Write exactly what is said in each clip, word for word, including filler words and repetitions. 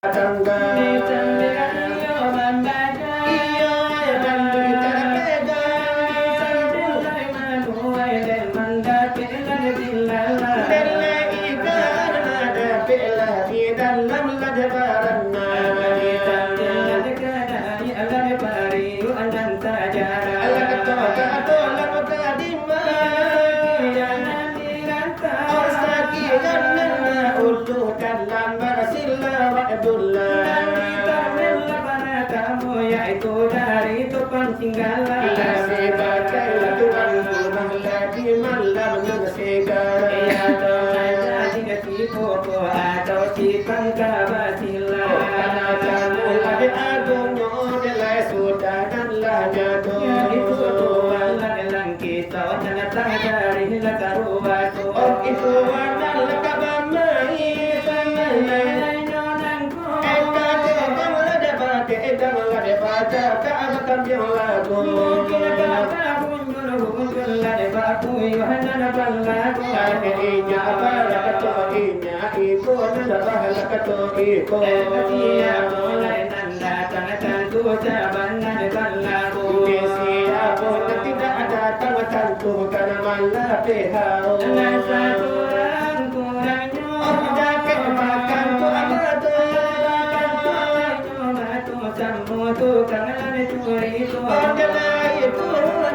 Tangga. Iyo, bandai tarapega. Sambil lai manuai, lai mandapek lah di dalam. Dek lai ikan mandapek lah di dalam lah di barana. Sambil lai kadai lah di pariuan nan tajara. Alah kato-kato lah tadi mah. Sakian nan ulu dalam barsilawat dulang. Nan ditamel lah bana tamu, yaitu dari Topan Singgala. Lah sibagai lah tuan rumah lah di malam nan segala. Iyo, tu lah jadi si pokok atau si pangka basilang. Oh, bana tamu lah di agungnyo, dek lai sudah nan lah nyado. Itu tuan lah dalam Kito nan datang dari lah karuah tu. Oh, itu anak lah ka bamai, bamai. Eh, ka dek bang lah dek batik, eh, dang lah dek baca, ka abah kambiang lagu. Mungkin ka abah bunjun, bunjun lah dek bakuyuh, nan abah lagu. Anak inya abah lah kato inya, iko nan abah lah kato iko. Eh, kasian mulai nan datang tantu saban nan balaku. Di siapo nan tidak datang tantu kana malapeh hao. Nan sakurang-kurangnyo. Oh, dakek makan tu alah tu. Makan tu alah tu, samo tu kangen curi tu. Oh, jalai tu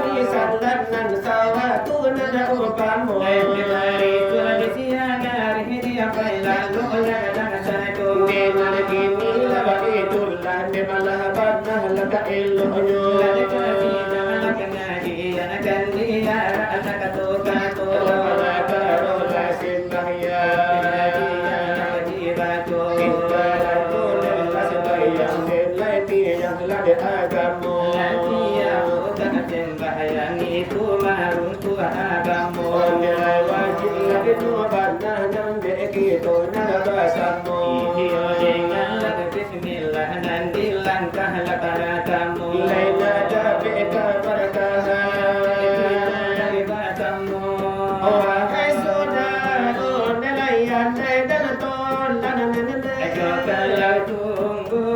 ni sandan nan sawah tu nan umpamo. Dari tu di siang hari dia pai lalu lah datang satu. Di nan kini lah baitu. Lah dek malah banah lah ka eloknyo. Lah dek ka sidang lah ka ngaji, anak kan diarak lah kato-kato. Lah malah baru lah sembahyang. Ngaji anak kaji baco. Ibarat tu lah sembahyang, dek lai tiang lah dek agamo. Lah tiang bukan sembahyang itu marun Tuhan agamo. Pandai wajib lagi tu banah nan dek kito nan basamo. Iyo, dengan bismillah nan di langkah lah paratamu. Lai lah capek ka parkaha. Lai basamo. Wahai sodaro, nilai andai dan tolak nan. Ajo kalau tunggu,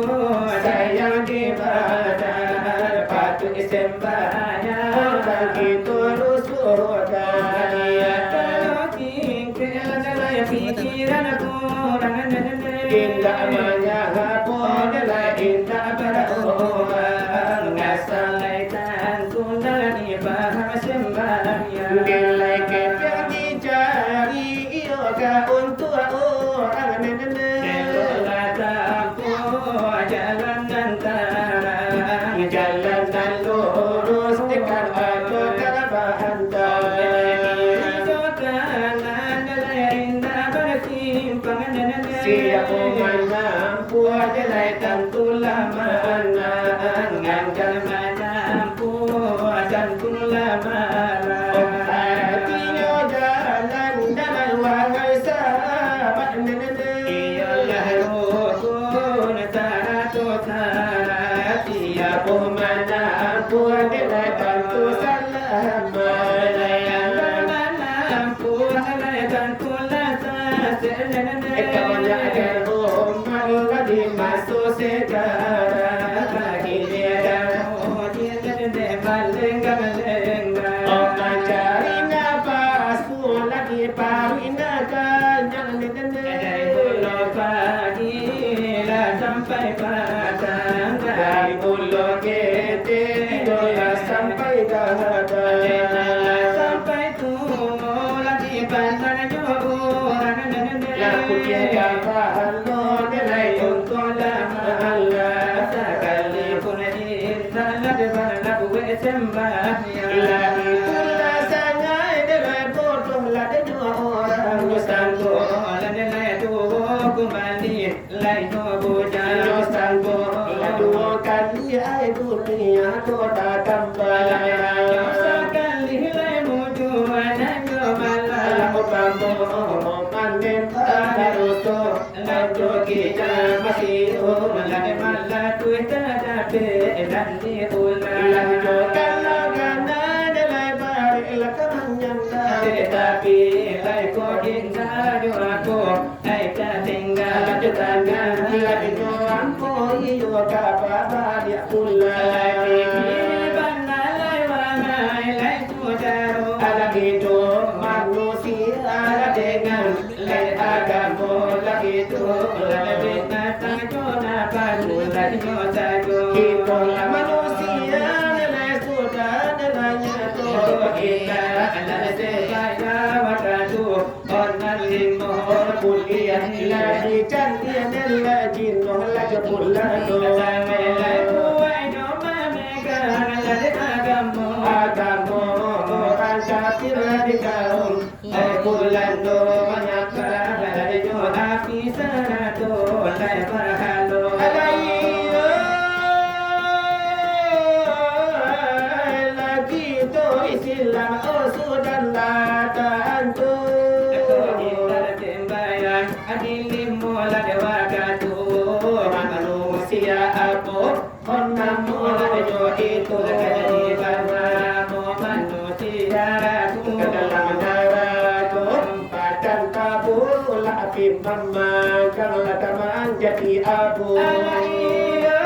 sayang di badan, patuik sembahyang, bagi terus surga. Iyo, kalau tingkek lah dalam pikiran kurang. Indak manyahapo, dalam indak barubah, asal lai tantu dalam ibadah sembahyang. Bilai kepeng dicari, iyo ka untuak urang nan. Eloklah tampuah jalan nan tarang, jalan nan lurus, dekat ajo ka bahantam. Iyo kanan, lai indak basimpang nan. Siapo manampuah, lai tantulah manang, angkan manampuah, tantulah manang. Aratinyo jalan, jalan wahai sahabat nan. Iyolah rukun sarato syarat, siapo manampuah, lai tantu salamaik. Lai manampuah, lai tantulah sasek. Kabanyakan umat lah di maso sejarah, bagi dia dalam ujian dek malenggang-lenggang. Oh, mancari nafas, lagi paruik nak kanyang. Dari bulo pagi lah sampai patang, dari bulo ketek lah sampai gadang, lah sampai tuo lah dipandang jo urang. Lah putiah kapalo, lai untuang lah malah, sakalipun indak lah dek banabuek sembahyang. Lah itulah sangaik dek bodoh lah dek dua urang, sangko lah dek lai tuo kumbali. Lai nyo bujang. Nyo sanggup lah duo kali, ai dunia ko tatambah. Nyo sakali lai mujua, nan nyo malah. Lah umpamo manembak daruso, lah jo kicak masiu, lah malah tu tadapek nan diulang. Lah jo kalau kana, lai barek lah ka manyanda. Tetapi lai ko indak jo ako. Ai tatingga jo tangan, lai nyo Yo ka babaliak pulang. Lagi bana lai wahai lai sudaro. Alah iduik manusia dengan lai agamo, lagi iduik binatang jo nafsu lai nyo sajo. Kito lah manusia lai sudah nyo nyato. Kita lah sebaya wakatu. Onan limo kuliah, lagi candia, lagi noh, lagi pulano. Sampai lai kuat nyo mamegang, lagi agamo. Agamo, orang kafir di kaum. Lai pulano, manyapa, lagi nyo api sarato, lai bahalo. Alai, lagi tu Islam, oh, sudah lah tantu. Sembahyang di limo lah wakatu, manusia apo, oh, namo nyo itu, jadi banamo manusia tu. Ka dalam narako, padang tabu, lah api mamanggang, lah taman jadi abu. Alah iyo.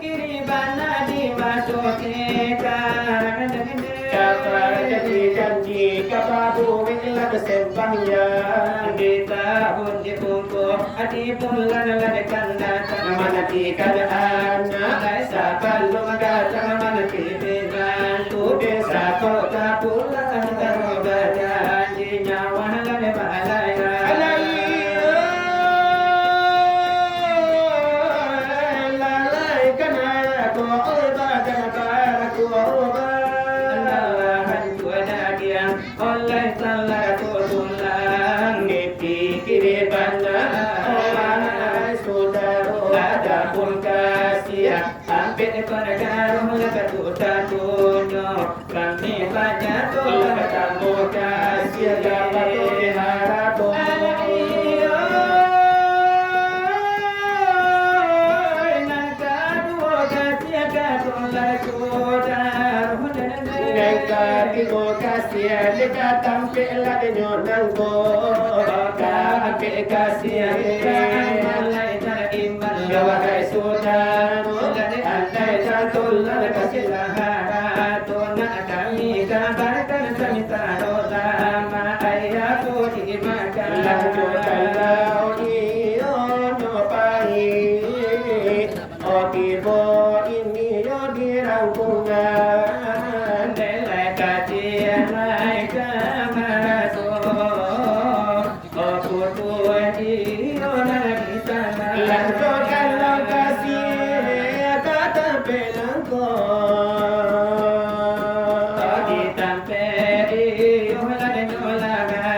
Kiri bana di maso kita. Kata jadi janji, kata buih lah sembahyang. Di tahun di pungko, di bulan lah datang. Manantikan anak, sabalun datang mananti minantu. Sapo ka pulang badan. Nyawa lalai balai. Alai, lalai kana ko oba, kana bara ko oba. Lalai hancua dagiang, oleh salah ko tulang. Dipikiri bana, wahai sudaro, adapun kasiah, ampek parkaro lah katu-katunyo. Kami banyak tu lah tamu kasih dapat diharap. Anak iyo, nan kaduo kasih katulah sudah. Nan katigo kasih deka tampek lah dinyo nangko. Ka ampek kasih ka amalai tak iman. Ya wahai sudaro, andai katulah kasih lah harato nak kami kabarkan santaro lama ayah tu dimakan. Lanjutkanlah iyo no pai. Otibo ini yo dirangkungan. Delai kacian naik ka maraso. Oku tu iyo nan di sana. Lanjutkan lokasi ka tampek nangko. Di tampek iyo nan nyo laga.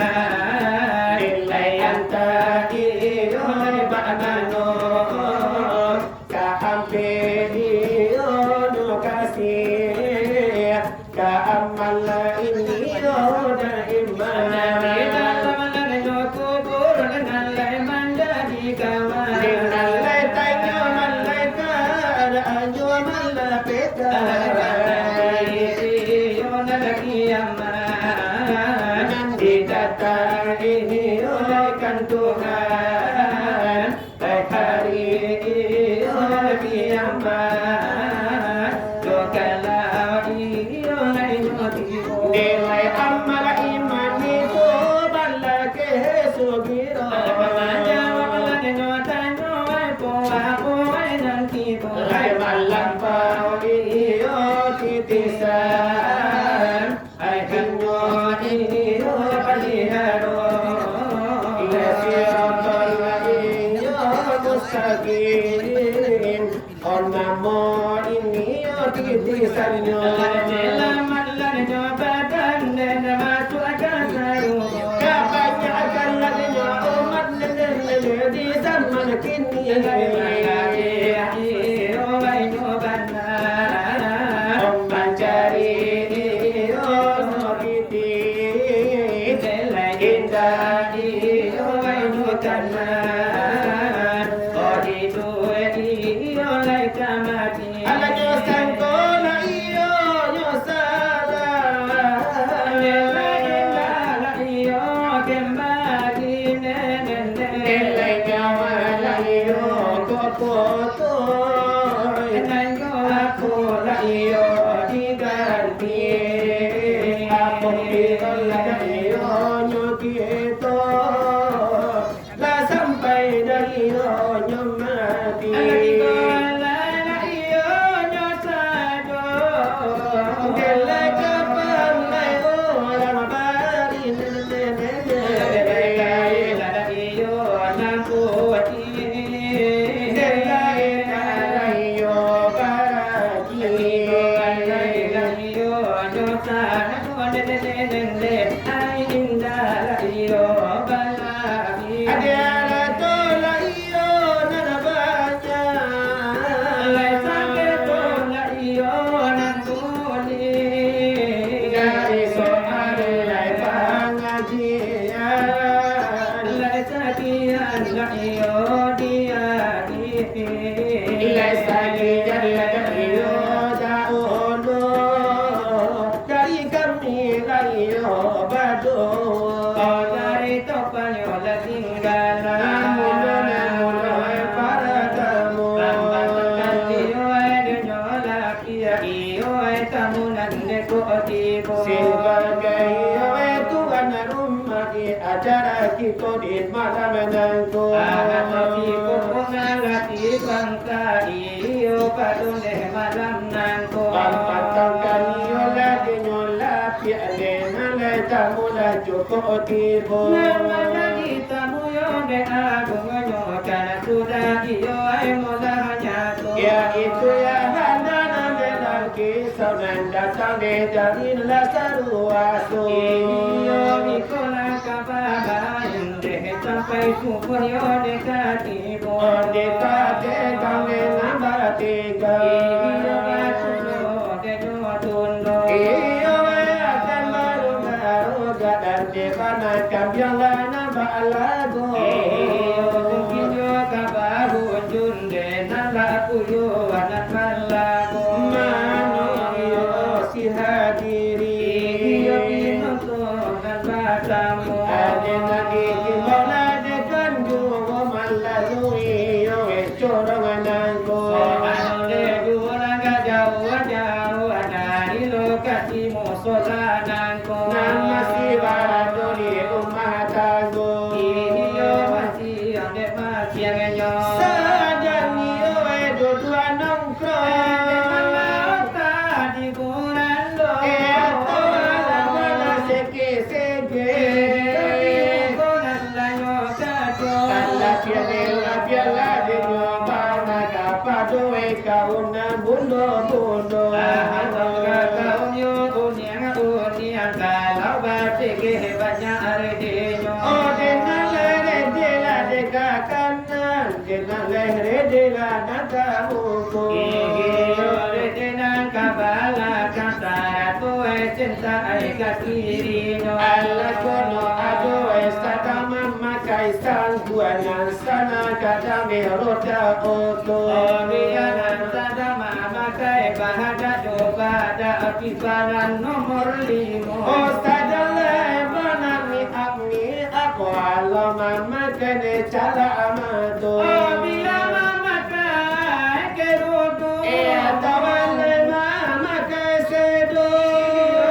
Delai antah iyo nan bak mano. Ka ampek iyo no kasih, ka amal ini iyo daiman. Di dalam nan nyo kubur nan lai manjadi kawan. Di nan lai tanyo malaikat, anyo malapehkan. Iyo nan kiamat. Nan didatang iyo kan Tuhan. Hari iyo kiamat, tu kalau iyo lai nyo tibo. Nilai amal iman itu balakeh sugiro. Manjawab lah nyo tanyo, apo, apo nan tibo. Lai malampau iyo titisan. Ai hanyo inyo paliharo, siratal inyo mustaqim. Oh namo inyo titisannyo. Selamat lanyo badan den masuak ka sarugo. Kabanyakan lanyo umat den di zaman kini. Iyo, iyo, bana. Mancari iyo no pitih, indak iyo no kana. Oh, iduik iyo lai ka mati. Alanyo sangko lah iyo nyo salah. Indak, indak lah iyo kembali nene. Nilai nyawa Apo tu? Nan yo apo lah iyo diganti. Apo piro lah iyo nyo kito. Lah sampai dari iyo nyo mati. Alah tigo lah iyo nyo sado. Gelek kapan lai urang bari. Gelek lah iyo nan putih. Gelek lah iyo baragi. Gelek lah iyo nyo sado. Gelek lah iyo baragi. Adalah tu lah iyo nan banyak. Lai sakik tu lah iyo nan tuli. Dari soal lai pangajian. Lai sakian lah iyo diadili. Lai sakian lah iyo dahulu. Dari kami lah iyo baduo. Oh, dari topanyo lah tinggalan. Namulo, namulo, para tamu. Lambat sakali, iyo, eh, dunyo lah pia, iyo, eh, tamu nan dek ko tibo. Sabagai, iyo, eh, tuan rumah di acara kito di malam nangko. Anak kami kumpul nan rati bangkai. Iyo, padundeh malam nangko. Pampatang kami yo lah dinyo lah, piak deh nan lai tamu lah cukup tibo. Nan manjadi tamu yo dek agungnyo, karano sudah iyo ai mudahnyo tu. Yaitu ya handa nan dalam kisah nan datang deh dari Lazarus. Iyo, iko lah kaba nan deh sampai subuh yo deh ka tibo. Oh, dikateh kami nan batigo. Iyo, batundo, denyo tundo. Iyo, akan baruga-ruga dan di bana kambiang lah nan balagu. Iyo, mungkin yo ka bahujun deh nan lah puyuah nan balagu. Mano iyo si hadiri. Iyo, pinonton nan batamu. Ade nan diimbau lah dekan juo malalui yo corong nangko. Soalnyo deh juo nan ka jauah-jauah dari lokasi musola nangko. Nan masih barado di rumah tanggo. Iyo, masih ande masiangnyo. Sadang iyo, eh, duduak nongkrong. Eh, dek mano tadi bulan do. Eh, atau alam-alam seke-seke. Iyo, di lingkungan lanyo kado. Alah, pian, alah, pian lah dinyo bana kapado, eh, kaum nan bundo-bundo. Ah, atau ka kaum yo uniang-uniang, kalau bapikir banyak aretinyo. Oh, dek nan lai rede lah dek ka kanan, dek nan lai rede lah nan ka muko. Iyo, rede nan ka balakang, sarato eh cinta ai ka kirinyo. Alah kono ado eh sadang mamakai sangguan nan sana kadang eh roda oto. Oh, bia nan sadang mamakai bahadak jo bahadak, kibaran nomor limo. Oh, sadang lai banami-ami, ako alah mamakai ne calak mato. Oh, bia mamakai kerudu. Eh, atau lai mamakai sedo. Iyo,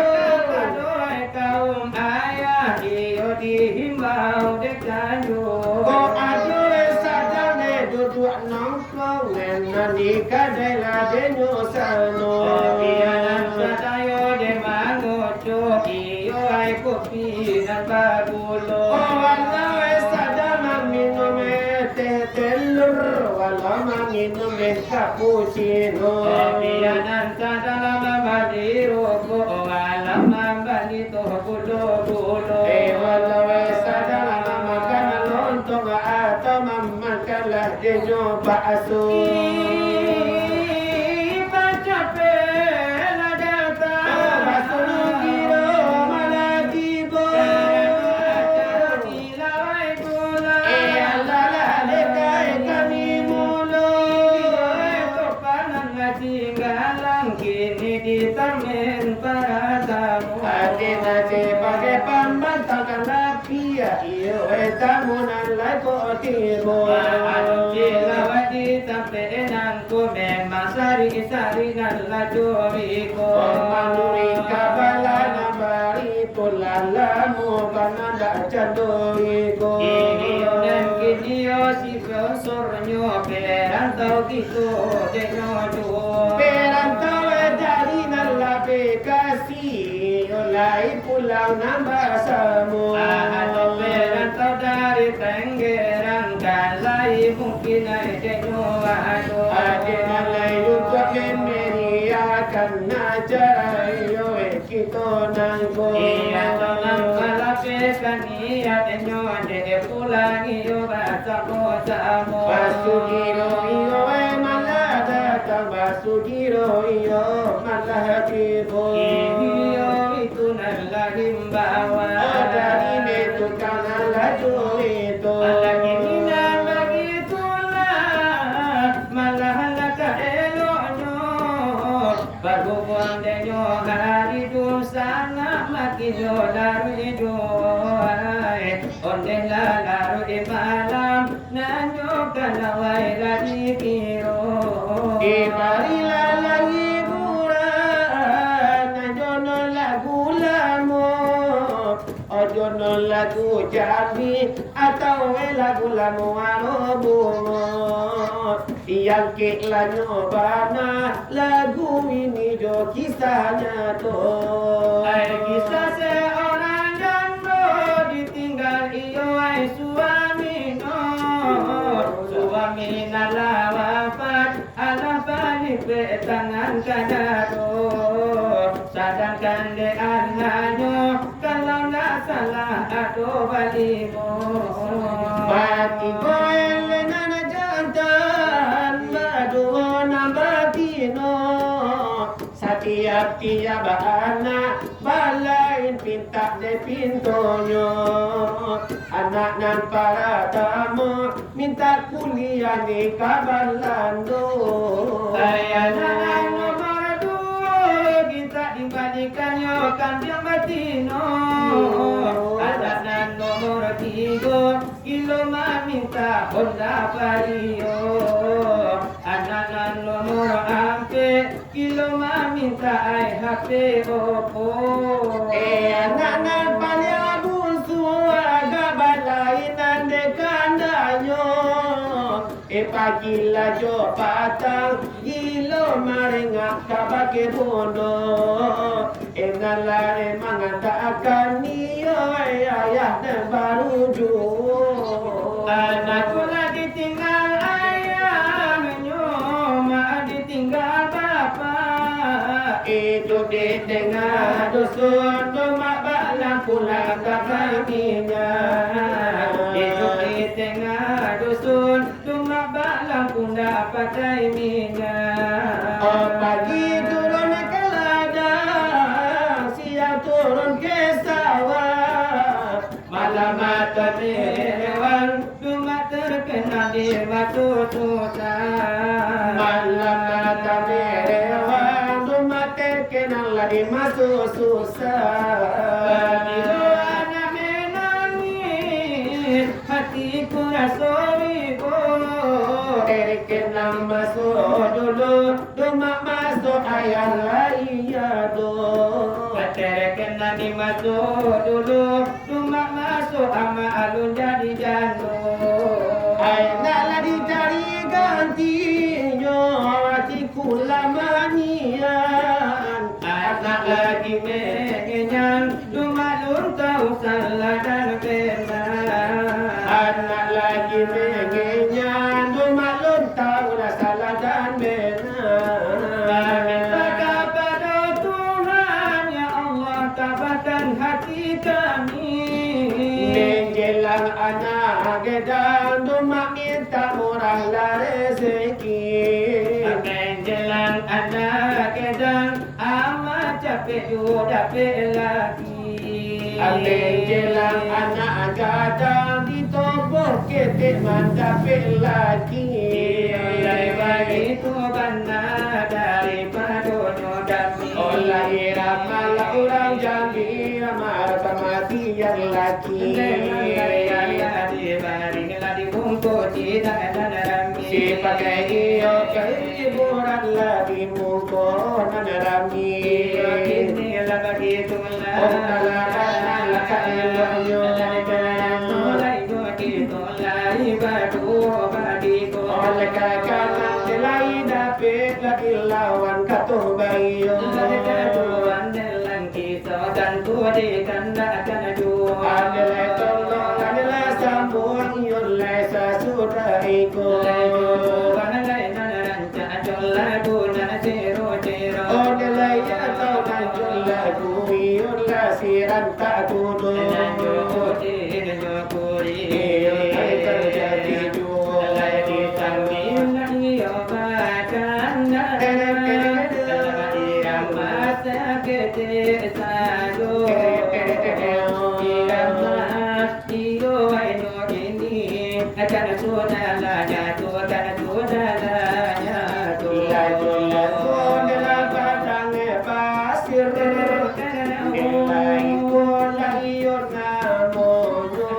kapado kaum ayah, iyo dihimbau dek kayo. Kok ado sadang ne duduak nongkrong, nan di kadai lah denyo sano. Kopi nan sadayo den manguco, iyo ai kopi nan bagulo. Oh, walau eh sadang maminum eh teh telur, walau maminum eh cappuccino. Kopi nan sadang mambali rokok, walau mambali tu gulo-gulo. Eh, walau eh sadang mamakan lontong atau mamakan lah denyo bakso. Ih, pacapek lah datang. Oh, bakso nugiro malah tibo. Acara tilawai pulang. Eh, alah lah dekai kami mulo. Iyo, eh, topan nan tinggalan kini ditamen para tamu. Ati nan sabagai pambantang kan lah pia, iyo eh tamu nan lai ko tibo. Maaf, cilawai di Ari nan lajo iko. Manuruik kabala nan bari pulang lamo bana dak cando iko. Iyo nan kini yo si Sponsornyo perantau kito dek nyo juo. Perantau dari nan lah bekasi, yo lai pulang nan basamo. Atau perantau dari Tanggerang, kan lai mungkin lai dek nyo ado. Ado nan lai untuak memeriahkan acara iyo, eh, kito nangko. Iyo, nan malapehkan niatnyo, dek pulang iyo basamo-samo. Basugiro iyo, eh, malah datang, basugiro iyo malah tibo. Iyo, itu nan lah himbauan. Oh, dari metu ka nan lajo itu. Alah kini nan bagitulah, malah alangkah eloknyo. Bagubuang denyo hari dunsanak, makin yo laruik juo ai. Ondeh lah laruik malam, nan nyo kalawai lah dikiro. Dibarilah lah hiburan, nan jo no lagu lamo. Ojo no lagu jambi, atau eh lagu lamo aro bungo. Diangkek lah nyo bana, lagu ini jo kisah nyato. Ai kisah seorang jando ditinggal iyo ai suaminyo. Suami nan lah wafat, alah palipek tangan ka dado. Sadangkan dek anaknyo, kalau ndak salah ado balimo. Batigo eleh nan jantan, baduo nan batino. Satiap-tiap anak balain pintak dek pintonyo. Anak nan paratamo mintak kuliah ni ka Balando. Ai anak nan nomor duo, gintak dibalikannyo kandiang batino. Anak nan nomor tigo, gilo mamintak Honda Vario. Anak nan nomor ampek, gilo mamintak ai H P Oppo. Eh, anak nan paliang bunsu, agak balain nan dek kandanyo. Eh, pagi lah jo patang, gilo marengak ka bakeh bundo. Eh, nan lah emang andak akan iyo, eh, ayah nan baru juo. Anak tu lah ditinggal ayahnyo, mak ditinggal bapak. Iduik di tangah dusun, tu mak balang pulang ka kaminyo. Iduik di tangah dusun, tu mak balang pulang pakai minyo. Oh, pagi turun ka ladang, siang turun ka sawah. Malam mata merewang, tu mak terkena di maso susah. Malam mata merewang, tu mak terkena lah di maso susah. Bilo anak manangih, hati ku raso ibo. Terkena maso dulu, tu mak maso ayah lai ado. Terkena di maso dulu, tu mak maso amak alun jadi jando. Ai nak lah dicari gantinyo, hati ku lah manian. Anak lagi mengenyang, tu mak alun tahu salah dan bena. Anak lagi mengenyang, tu mak alun tahu lah salah dan bena. Minta kapado Tuhan, ya Allah, tabahkan hati kami. Menjelang anak gadang, tu mak minta murahlah rezeki. Menjelang anak gadang, amak capek juo dapek laki. Menjelang anak gadang, ditoboh ketek mandapek laki. Lai baitu bana daripadonyo dami. Oh, lai ramal urang Jambi, ramal kamatian laki. Lai, lai, lai, lai, dibari, lah dibungkus Sipakai iyo ka hiburan lah di muko nan rami. Oh, talarak nan lakak eloknyo. Oleh kakanan lai dapek lagi lawan katuh baiyo. Adalah tolong, adalah sambung, iyo lai sasudah iko. Adalah atau lanjut lagu, iyo lah siran tak kudo. Iyo lai terjadi juo. Iyo, ayo kini, akan sudah lah jatuh, akan sudah lah jatuh. Lagu-lagu dalam padang pasir, nilai ko layu namonyo,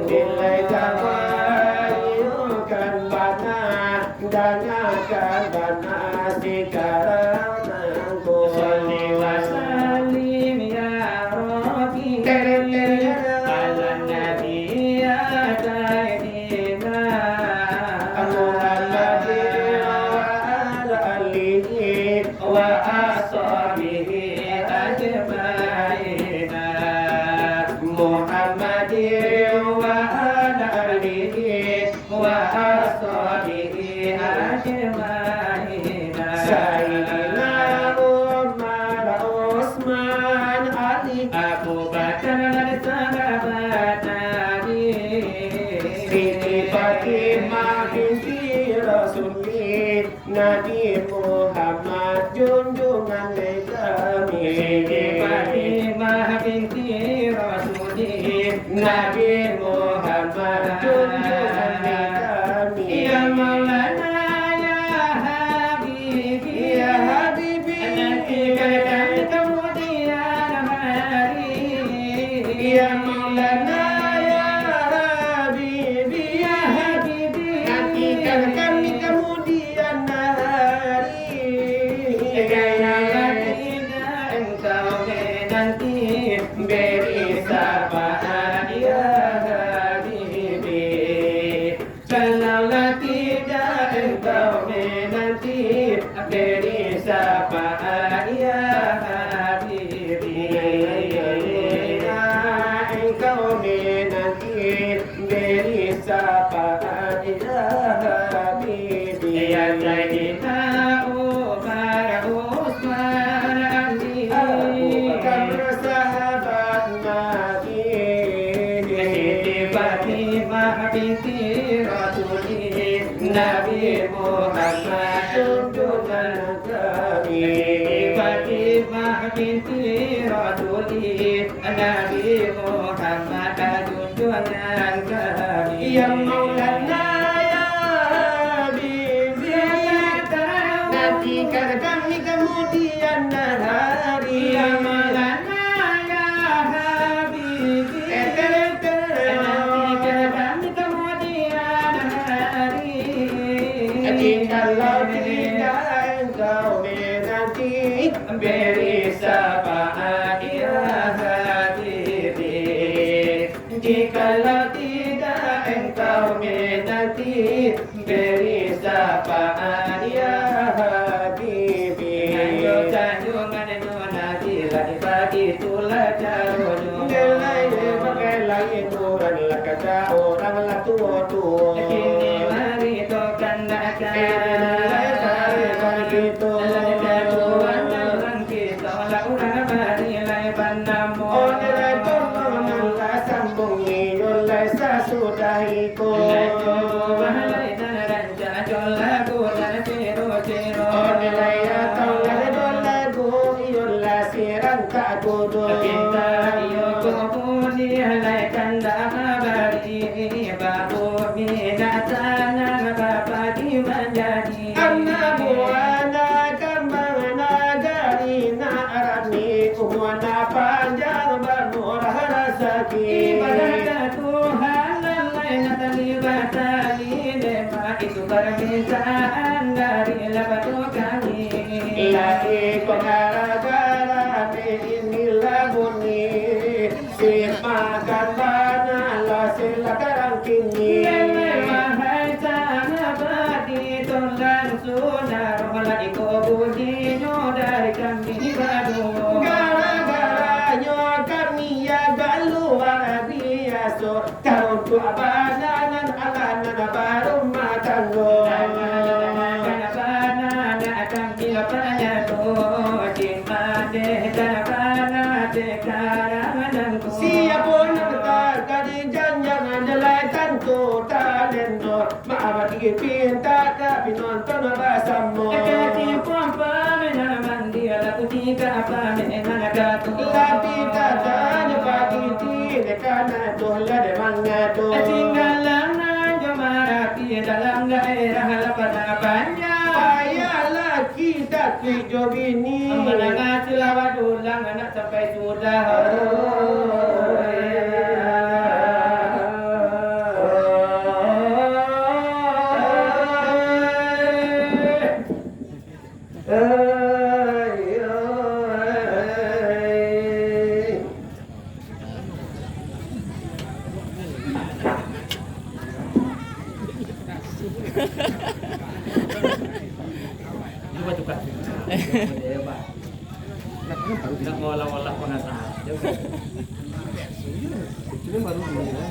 nilai kabayukan bana, dangakan bana sikarang. Salli wa sallim ya Rabbi, ala Nabi ya Sayyidina Muhammadin wa ala alihi wa ashabihi ajma'in. Muhammadin wa ala alihi wa ashabihi ajma'in. Sayyidina Umar, Utsman, Ali, Abu Bakar, sahabat Nabi. Siti Fatimah binti Rasulillah, Nabi Muhammad junjungan kami. Siti Fatimah binti Rasulillah, Nabi Muhammad junjungan kami. Ya Maulana, ya Habibi, ya Habibi, nantikan kami kemudian hari. Ya Maulana, ya Habibi, ya Habibi, nantikan kami kemudian hari. Kalaulah tidak engkau menanti, beri syafaat ya Habibi. Kalaulah tidak engkau menanti, beri syafaat ya Habibi. Engkau menanti, beri syafaat ya Habibi. Ya Sayyidina Umar, Utsman, Ali, Abu Bakar, sahabat Nabi. Siti Fatimah binti Rasulillah, Nabi Muhammad junjungan kami. Siti Fatimah binti Rasulillah, Nabi Muhammad junjungan kami. Ya Maulana, ya Habibi, nantikan kami kemudian hari. Ya Maulana, ya Habibi, nantikan kami kemudian hari. Jikalau tidak engkau menanti, beri syafaat ya Habibi. Jikalau tidak engkau menanti, beri syafaat ya Habibi. Ayo tanyo mananyo Nabi lah, bagitulah caronyo. Dek lai pakai lai kurang lah, kata urang lah tuo-tuo. Kini mari to kandakan. Kini lai tarik bagito. Lah dek tuan dalam kito lah urang bari lai banamo. Oh, dek lai tolong nan lah sambung iyo lai sasudah iko. Lai tuo lai nan rancak jo lagu nan siro-siro. Oh, dek lai atau lai do lagu iyo lah siran tak kudo. Pinta iyo ko buni lai kandak mambari, babumi nan tanang bapadi manjadi. Anak buah nak kambang nagari nak rami, umua nak panjang bamurah rasaki. Ibadah ka Tuhan nan lain nan talibatan. Gara-garanyo kami agak luar biaso, taruntuak bana nan alah nan barumah tanggo. Siapo nan tak ka dijanjang, jalai tantu talento. Maaf bagi pinta ka pinonton basamo. Tapi katanya bagi ti, karena tu lah dia mangadu. Tinggalan nan jo marapi dalam daerah lapang panjang. Payahlah kita kuik jo bini. Manangah selawat ulang anak sampai sudah. Cuba tukar. Nak maulah-ulah pengasahan. Itu kan baru dulu, ya.